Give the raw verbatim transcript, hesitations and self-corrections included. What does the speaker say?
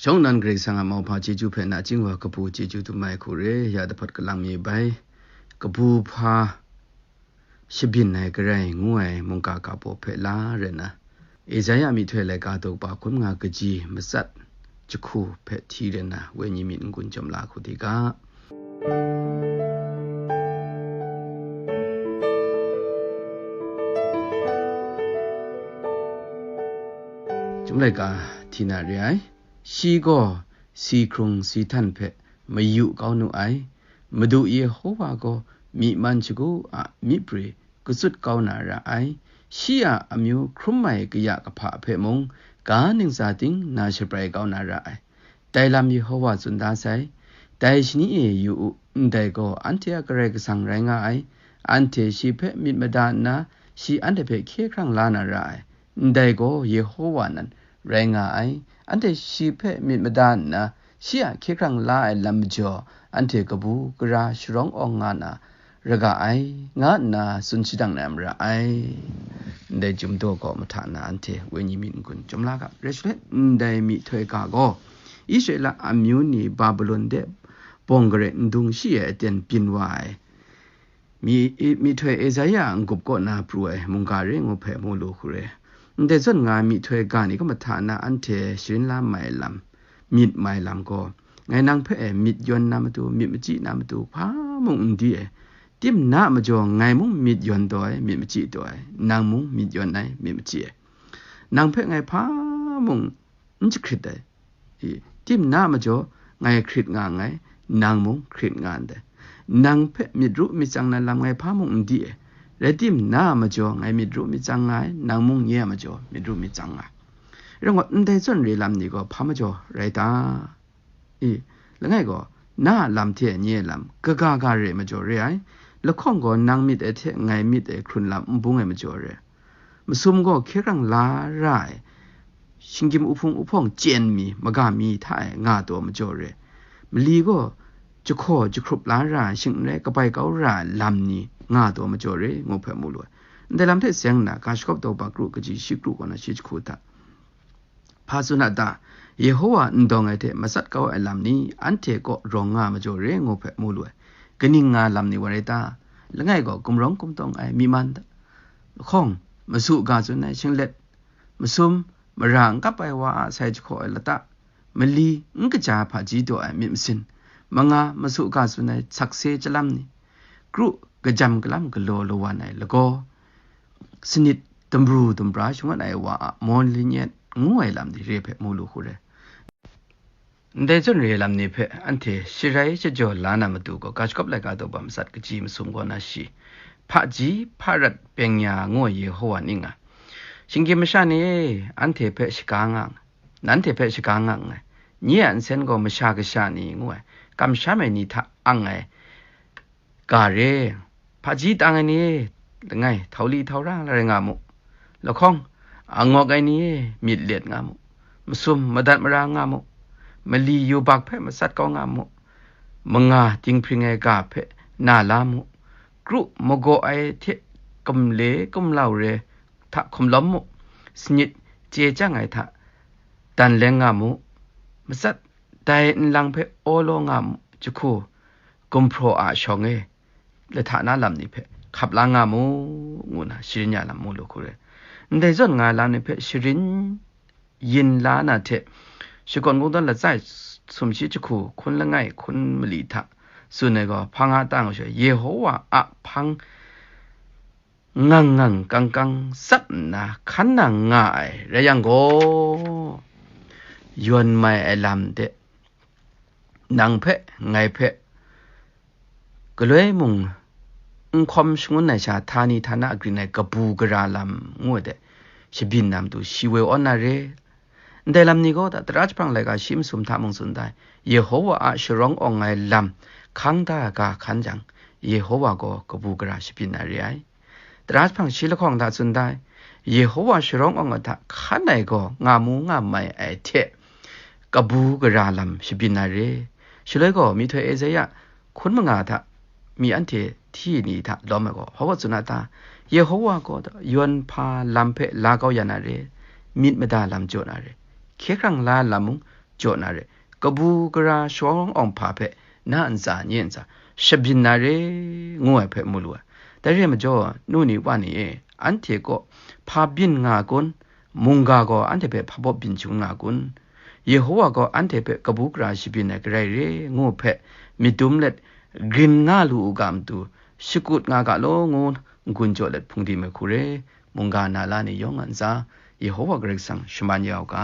Shawng nnan Karai Kasang a mauhpa chyeju hpe nachying wa kabu chyeju dum ai hku re, ya dahpawt kalang mi bai, kabu hpa shabyin ai garai ngu ai mungga ga baw hpe la rai nna, Esaia myihtoi laika daw kaba hkun nga kaji matsat jahku hpe hti rai nna, wenyi myit n-gun chyawm la hku di ga. Chyum laika hti na re ai. Shi gaw si hkrung si htan hpe mayu kau nu ai. Madu Yehowa gaw myi man shagu a myi pre katsut kau na ra ai. Shi a amyu hkrum ai kaya kahpa hpe mung, ga ntsa ting na shabrai kau na ra ai. Dai lam Yehowa tsun da sai. Dai shani e yu u, ndai gaw anhte a Karai Kasang rai nga ai. Anhte shi hpe myit mada nna, shi anhte hpe hkye hkrang la na ra ai. Ndai gaw Yehowa nan rai nga ai. Anhte shi hpe myit mada nna, shi a hkye hkrang la ai lam majaw, anhte kabu gara sharawng awng nga na ra ga ai, nga nna tsun shadang na ai mara ai. Ndai jum daw gaw mahta na anhte wenyi myit n-gun chyawm la ga. Rai shaloi, ndai myihtoi ga gaw Israela amyu ni Babilon de bawng garai n dung shi ai aten byin wa ai. Mi, myihtoi Esaia a n-gup kaw na pru ai mungga re ngu hpe mu lu hku re. Ndai zawn nga myihtoi ga ni kaw mahta na anhte sharin la mai lam, myit mai lam gaw, ngai nang hpe myit yawn na matu, myit machyi na matu, hpa mung n di ai. Tim na a majaw ngai mung myit yawn taw ai, myit machyi taw ai, nang mung myit yawn ai, myit machyi ai. Nang hpe ngai hpa mung n jahkrit ai. I, tim na a majaw ngai hkrit nga nngai, nang mung hkrit nga ndai. Nang hpe myit ru myit tsang na lam ngai hpa mung n di ai. Rai tim, na a majaw ngai myit ru myit tsang nga ai, nang mung nye a majaw myit ru myit tsang nga ai. Rai ngut, ndai zawn re lam ni gaw hpa majaw rai ta? I, langai gaw, na a lam hte nye a lam, kaga ga re ai majaw re ai. Lahkawng gaw nang myit ai hte ngai myit ai hkrun lam n bung ai majaw re ai. Masum gaw hkye hkrang la ra ai, shinggyim uhpung uhpawng chyen mi, maga mi hta e nga taw majaw re ai. Mali gaw jahkaw jahkrup la ra ai, shing n rai kabai kau ra ai lam ni nga taw majaw re ai, ngu hpe mu lu ai. Ndai lam hte seng nna, ga shagawp daw ba kru kaji shi kru kaw na shi jahku hta, hpa tsun a ta? Yehowa n dawng ai hte matsat kau ai lam ni anhte kaw rawng nga majaw re ai, ngu hpe mu lu ai. Kaning nga lam ni wa rai ta? Langai gaw gumrawng gumtawng ai myi man hta, lahkawng, masu ga tsun ai shinglet, masum, mara n kap ai wa a sai jahkaw ai lata, mali, n kaja hpaji daw ai myit masin, manga, masu ga tsun ai sakse chyalam ni, kru, kajam kalam galaw lawan ai lagaw, sanit, damru damra shangun ai wa a mawn linyet ngu ai lam ni re hpe mu lu hku re. Ndai zawn re ai lam ni hpe anhte sharai shajaw la na matu gaw, ga shagawp laika daw ba matsat kaji masum kaw na shi, hpaji hparat byeng ya ngu ai Yehowa ning a, shinggyim masha ni e, anhte hpe shaga nga nngai, nanhte hpe shaga nga nngai, nye a nsen gaw masha kasha ni ngu ai, kamsham ai ni hta ang ai ga re. Hpaji tang ai ni e, langai, htau li htau ra rai nga mu. Lahkawng, angawk ai ni e, myit let nga mu. Masum, madat mara nga mu. Mali yubak hpe matsat kau nga mu. Manga dinghpring ai ga hpe na la mu. Kru magaw ai hte kumle kumlau re hta hkum lawm mu. Sanit chye chyang ai hta dan leng nga mu. Matsat dai nlang hpe awlaw nga mu. Jahku, gumhpraw a shawng e, lahta na lam ni hpe hkap la nga mu, ngu na sharin ya lam mu lu hku re. Ndai zawn nga lam ni hpe sharin yin la na hte, shakawn kungdawn latsa e sumshi jahku hkun langai hkun mali hta tsun ai gaw, hpang a tang ai sha, Yehowa a hpang ngang ngang kang kang tsap nna hkan nang nga ai rai yang gaw, yawn mai ai lam de nang hpe, ngai hpe, galoi mung n hkawm shangun ai sha, htani htana agrin ai kabu gara lam ngu ai de, shabyin na matu shi woi awn na re. Ndai lam ni gaw, tara jahprang laika shi masum hta mung tsun da ai, Yehowa a sharawng awng ai lam hkang da ga hkan jang, Yehowa gaw kabu gara shabyin na re ai. Tara jahprang shi lahkawng hta tsun da ai, Yehowa sharawng awng ai hta hkan ai gaw nga mu nga mai ai hte, kabu gara lam shabyin na re. Shaloi gaw, myihtoi Esaia hkun manga hta mi anhte hti ni hta lawm ai gaw, hpa gaw tsun a ta? Yehowa gaw yawn hpa lam hpe la kau ya na re, myit mada lam jaw na re, hkye hkrang la lam mung jaw na re, kabu gara shawng awng hpa hpe na ntsa nye ntsa shabyin na re, ngu ai hpe mu lu ai. Dai re ai majaw, nu ni wa ni e, anhte kaw hpa byin nga kun? Mungga gaw anhte hpe hpa baw byin shangun nga kun? Yehowa gaw anhte hpe kabu gara shabyin ai garai re, ngu hpe myit dum let grin nga lu u ga matu, shakut nga ga law ngu n-gun jaw let hpung di mai hku re, mungga na la ni yawng a ntsa, Yehowa Karai Kasang shaman ya u ga.